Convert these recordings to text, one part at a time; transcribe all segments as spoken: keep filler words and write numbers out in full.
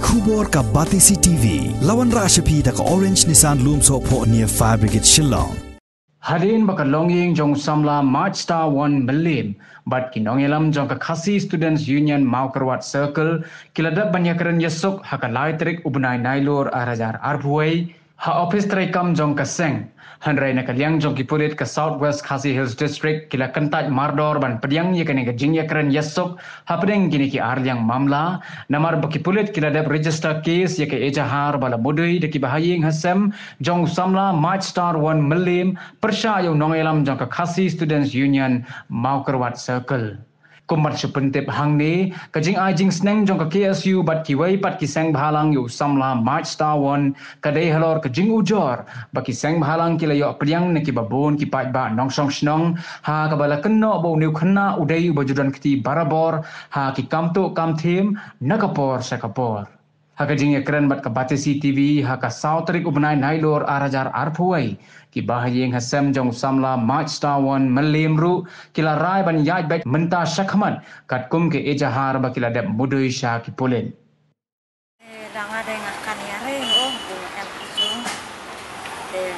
Khubor ka Batesi T V, la wanrah sha phi da ka Orange Nissan Lumsohphoh near Fire Brigade Shillong. Hadien ba ka longïing jong u samla Mike Star One Mylliem bad ki nongïalam jong ka Khasi Students Union Mawkyrwat Circle ki la dep ban ïakren ïasuk ha ka lai tarik u bnai Nailur ar hajar arphew wei ha ophis treikam jong ka seng. Hynrei na ka liang jong ki pulit ka South West Khasi Hills District ki la kyntait mardor ban pdiang ïa kane ka jingïakren ïasuk hapdeng kine ki ar liang mamla, namar ba ki pulit ki la dep register case ïa ka ejahar ba la mudui da ki bahaïing hasem jong u samla Mike Star One Mylliem pyrshah ïa u nongïalam jong ka Khasi Students Union Mawkyrwat Circle. Kum ban shu pyntip hangne, ka jingai jingsneng jong ka K S U bad kiwei pat ki seng bhalang ïa u samla Mike Star One ka dei halor ka jingujor ba ki seng bhalang ki la ïoh pdiang na ki babun ki paidbah nongshong shnong, ha kaba la kynnoh ba une u khynnah u dei uba ju don kti barabor ha ki kam tuh kam thiem na ka por sha ka por. Ha ka jingïakren bad ka Batesi T V ha ka saw tarik u bnai Nailur ar hajar arphew wei, ki bahaïing hasem jong u samla Mike Star One Mylliem ruh ki la rai ban ïaid beit mynta shakhmat katkum ka ejahar ba ki la dep mudui sha ki pulit. Eh, da nga dei nga kan ïa re, oh, bu em jong. Eh,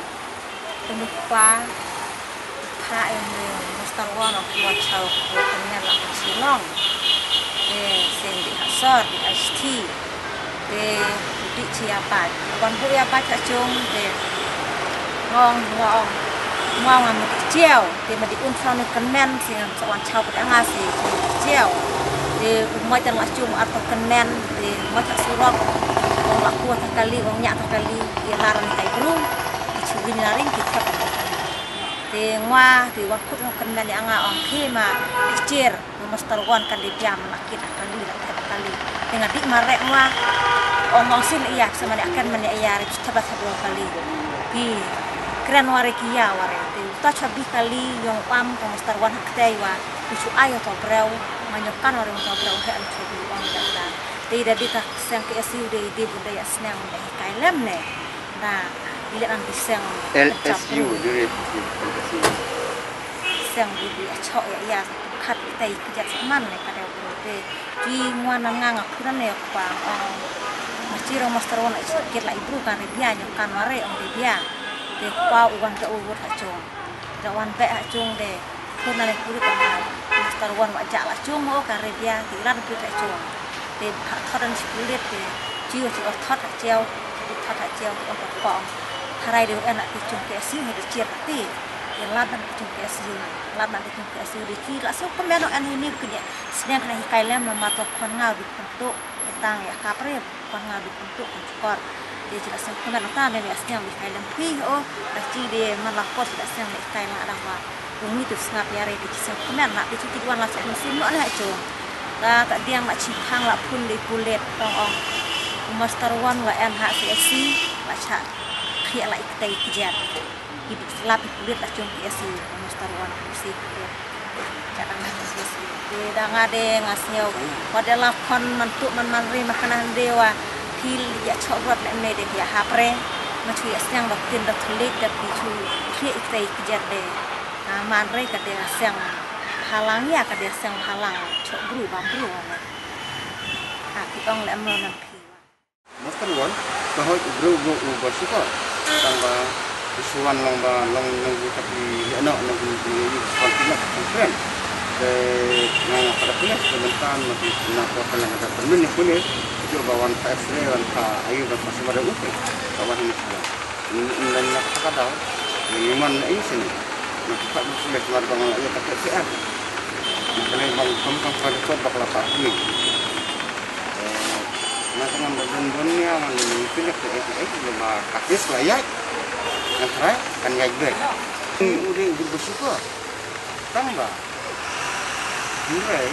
Te u kpa, u kpa ïa u Mister One u kpa chaw u kynñiat la ka Shillong. Te seng di ha sor di I S T. Te u di chi ïa bai. Wan bu ïa bai cha chung te ngong ngong ngong am di chiaw. Te ma di un chaw ni kynmen seng am sa wan chaw pynang nga si chiaw. Te u mai tang la chung ar ta kynmen te mai ta surok. Ong la ku ta kali ong nya ta kali ïa la ran kai bru. Ki chu gin la ring ki thep. Te ngwa te wan kut ngwa kynmen ïa nga ong ki ma ki chier. Mister One kan di biam na kit kali la thep kali. Te nga di ma rek ngwa ong ong sin ïa sa ma ïa kan ma ïa ïa ri thep thep kali. Ki kren wa re ki ïa wa re. Te ta cha bi kali yong pam ko Mister One ha ktei wa. Ki chu ai to breu ma nyo kan wa re to breu he an chu bi ong ïa ta. Te da di ta seng K S U de de bu de ïa sneng ne kai lem ne. Na di le an di seng L S U de re seng di di a chok ïa ïa khat te ki jat man ne ka de bu de ki ngwan na nga nga pura ne pa ong ma chi ro Mister One a chi kit la i bru kan re bia nyo kan wa re ong de bia de pa u wan ka u wut ha chong da wan be ha chong de. Pun na le pulit ong Mister One wa ja la chung mo ka re bia ti ran pulit la chung. Te ha thot an si pulit te chiu chi o thot ha chiu, thot ha chiu ti o ko kong. Harai de en la ti chung K S U he de chier ti. Te lad ban ti chung K S U, lad ban ti chung K S U de chi la so ko meno an ni ku ne. Sdang kana hi kai lem na ma to kon ngau di kon to. Tang ïa ka pre. Kon nga bi pyntuh pynchukor. Te chi la seng kmen ta ne ïa seng bi kai lem phi o. Ta chi de man la por chi la seng ne kai la dang wa. Umi tu sngap ïa re de chi seng kmen la de chi ti wan la seng sim no ne ha chung. Ta ta diang la chi khang la phun de pulit tong ong. Master One wa en ha C S C la cha. Khia la ik tai ki jan. Ki dik slap ki pulit la chung K S U, Master One, K S U. Cha dang ha K S U. Te da nga de nga sñiaw. Wa de la khon man tu man man ri ma kana hande wa. Phi ya chok rot le me de ya hapre. Ma chu ya sñiang da tin da thulik da phi chu. Phi ik tai ki jar de. Nga man re ka de sñiang. Halang ya ka de sñiang halang. Chok bru ba bru wa. Ha phi ong le mo man phi wa. Master One, ka hoi u briew u briew u ba sukor. Tang ba u suan long ba long nang u tapi ïa no nang u ïa u suan kina u friend. Te nang pada pulis te mentan mati na ko kala na ka permen ni pulis. Ju ba wan ka X-ray wan ka ayu ba masih pada u friend. Ka wan ni pulis. Ni ni na ka daw. Ni man na ing sini. Na ka pulis mar ba nang ïa ka P C R. Na ka ni bang kam kam ka report ba ka la pa ni. Nga tang ba don don nia man ni pilek te eh eh ba ka kes la ïa. Nga trai kan ïa be. U dei u ba suka. Tang ba. Hynrei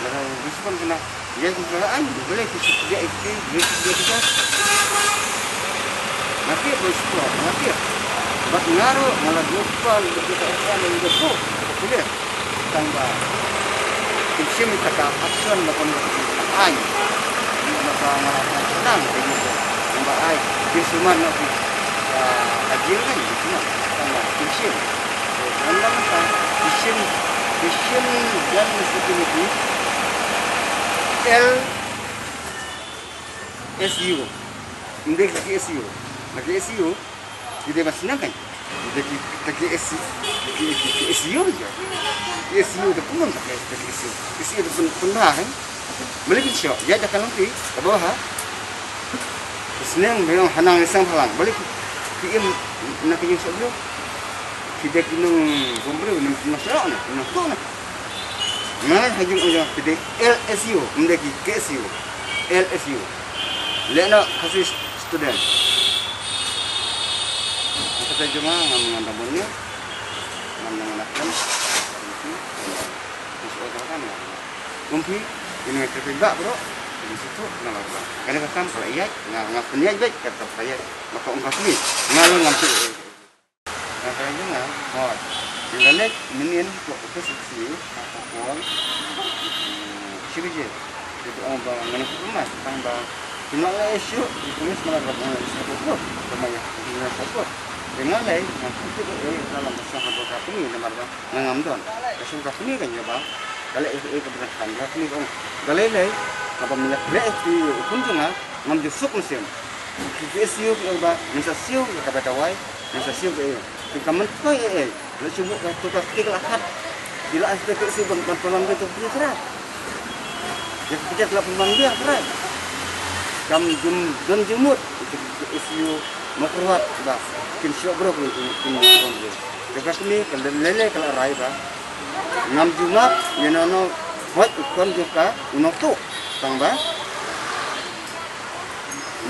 la ka biskon kena ïa ku la an bele ku sik ïa ik ke ïa ku ïa ku. Nga ke ba suka nga ke. Ba ngaro nga la dua kali ba kita kan ïa ku. Ku le. Tang ba kim shim ïa ka action ba kon ba ai. Ba ka nga la ka dang ka ïa ka. Tang ba ai ki suman na ki ka jil kan ki suman. Tang ba kim shim. Tang ba ka kim shim kim shim dan na ki ki el. S U. Ym dei ki S U. Ki S U ki dei ba sniang kan. Ki dei ki, ki S U, ki, ki, ki S U ki. S U da kumno ki, ki S U. S U da pun, pun ba kan. Balik ki shoh, ya da kan ti, ka ba ha. Sniang me ha nang sang phalang. Balik ki im na ki yung shoh. Ki dei ki nong gombru, nong, nong shoh na, nong shoh na. Nga ha jong jong ki dei L S U, ym dei ki K S U. L S U. Leh noh Khasi student. Kata jong nga ngam ngam da bun ne. Ngam ngam da kan. Kumpi, ini traffic ba bro. Ini situ na la ba. Kane ka kam pala ïa, nga nga pynïaid bad ka pala ïa. Maka ong ka pynïaid. Nga la ngam tu. Nga kren jong nga, hooid. Ïa la leit mynnin ko office C, ko call. Shi baje. Ïa to ong ba ngam kumno tang ba. Kumno la issue, ïa kumno smalar ba ngam issue ko ko. Kumno ïa, kumno ko ko. Ïa nga lei, nga kumno ko eh, dalam ba shong ha ka company namar ba nga ngam don. Ka shong company kan ïa ba. Ka lei eh, eh, ka bukan kan company ko. Ka lei lei, ka ba mynta lei eh, ki, eh, kun jong nga, ngam ju suk mynsiem. Ki, ki issue ki ong ba, ngin sa siew ïa ka ba dawai, ngin sa siew ïa. Ki ka man koi eh eh. La shu buh ka tu ka stick la khat. Ki la stick ki issue ban, ban pynlong ki tu ki trai. Ïa ki kit la pynlong ki trai. Kam jum, jum jumut. Ki, ki issue ma kruat ba. Kin shoh bro kin, kin, kin, kin, kin. Ka ka sni ka lele ka la rai ba. Ngam ju map, ïa no no. Hoi u khon ju ka, u nong tu. Tang ba.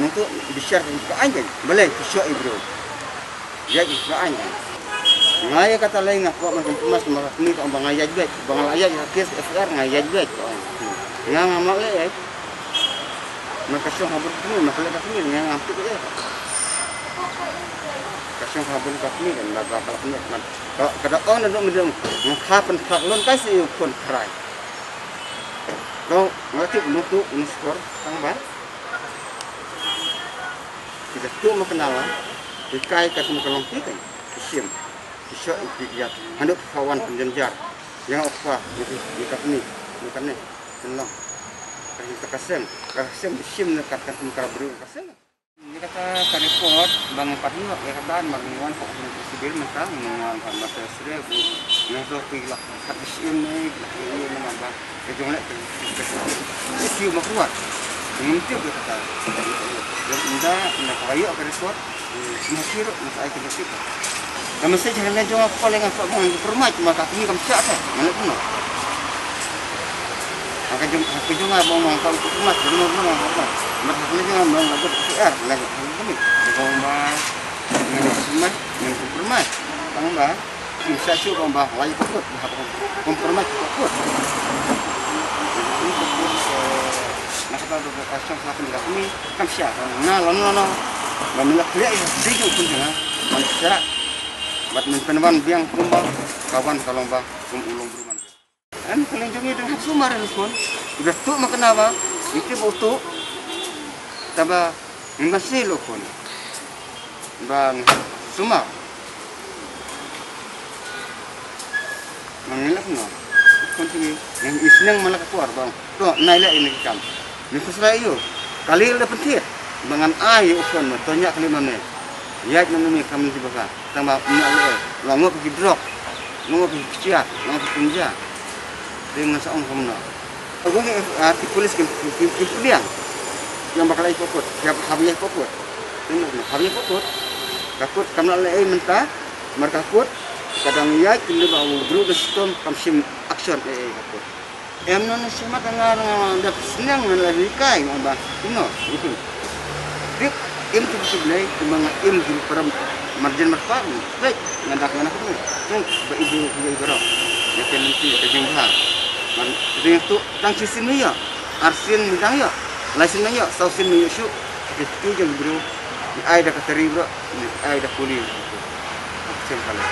Nong tu bishar ka aiñ kan. Balei ki shoh i bro. Ïa i ka aiñ kan. Nga ïa kata lei nga kwah ban compromise ma ka kmie ka ong ba nga ïaid beit. Ba nga la ïaid ka case F I R nga ïaid beit ka ong. Nga nga ma lei eh. Ma ka shong ha bun ka kmie, ma ka lei ka kmie nga nga pik eh. Ka shong ha bun ka kmie kan ba ba ka la kmie kan. Ka, ka da ong na dong dong. Nga kha pynkhak lon kai si u khon khrai. Ko nga tip nong tu nong skor tang ba. Ki da tuh ma ka nala, ki kai ka kum ka long ki kai, ki shim, ki shoh, ki ïat, handuh ka wan pynjynjar. Ïa nga u kpa, ïa ki, ïa ka kmie, ïa kane, pynlong. Ka hi ka sem, ka sem, shim ne kat ka kum ka briew, ka sem. Ïa kata ka report, ba ngi pat ïoh, ïa kata mar ngi wan ko civil mynta, ngi wan pat mar ta sre, bu, ngi to ki lak, kat ki shim ne, ki lak ki ïa ne, mar ba. Ka jong leh ka, ka, ka, ka issue ma kruat. Ngam tip ka kata. Ynda, ynda ka ïoh ka report, na siro, na sa ai ka report. Ka message ha ka jong ka call nga ka bang permat ma ka kmie kam sah ka. Mana kumno. Ha ka jong, ha ka jong nga bang bang ka permat, kumno kumno ka permat. Ma ha ka jong nga bang ka P R, lagi ha ka kmie. Ka bang ba, nga permat, nga permat. Tang ba. Ki sa shu ba ba wai ko kut ba ko compromise ko kut. Na kata ba ka shong sa pun ka kmie kam sha na lo no no. Ba mi la kle di jong kun jong man sha. Bat min pen wan biang kumba ka wan ka long ba kum u long bru man. Em ka long jong i dang hap sumar en kun. Iba tu ma kena ba iti ba tu. Taba Ngi masi lo khun. Ba ngi sumar. Ngi lak no. Khun ti ngi ngi sneng malak por bang. To nai le ini kam. Ni khusra iyo. Kali le pentit. Ba ngan ai u khun to nya kali mame. Yak mame kam ni baka. Tang ba nya le. Lo ngop ki drok. Lo ngop ki kcia. Lo ngop ki kunja. Ding ngan sa ong kumno. Ago ngi, ah, ki pulis ki, ki, ki, ki pdiang. Yang bakal ai kokot, yang hab ai kokot. Tengok ni, hab ai kokot. Ka kot kam nak leh ai mynta, mar ka kot, kadang ïa ki leh ba u bru da sitom kam shim action ai ai kokot. Em non ni simat nga nga da sneng men la ni kai nga ba. Ino, itu. Dik, im tu tu blai, tu manga im tu param marjan marpa. Baik, nga dak nga nak ni. Tu ba ibu ibu ibu rok. Ya kan nanti ka jing bha. Man, ring tu Tang shi sien ïa, ar sien dang ïa, lai sien dang ïa, saw sien ïa shu. Ki tu jong bru, ki ai da ka tari bru, ki ai da kuli. Sien kali.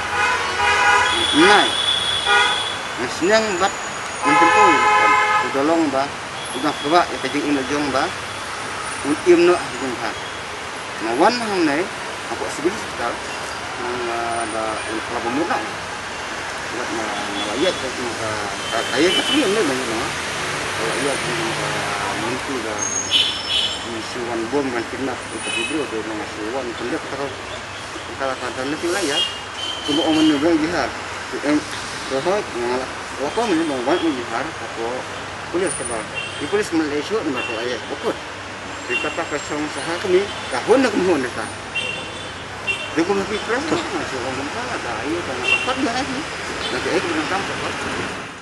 Nai. Ngi sniang bat ngi tentu. Ku dolong ba, u dang kaba ïa ka jingim la jong ba. Un im noh jong ha. Nga wan hangne, hapoh civil hospital, nga da, nga da mut na. Nga, nga la ïaid ka, ka, ka ïaid ka sini ne, ne, ne. Nga la ïaid ka, ka, mynta ka, Wan bom, wan kidnap ïa ka video te, nga shu wan pyndep ka, ka la ka, ka la ki la ïa. Kumba ong mynne ba ïa ki har. Em, ka hoi nga la, la pa mynne ba wan ïa ki har ka ko pulis ka ba. Ki pulis mynne shu na ka la ïa. Bakut. Te kata ka shong sha ha kmie, ka hun na kmie hun na ka. Te kumba ki pres, nga shu ong mynta la da ïa ka, na ka pat na ai ki. Na ka ai ki na tam ka pat.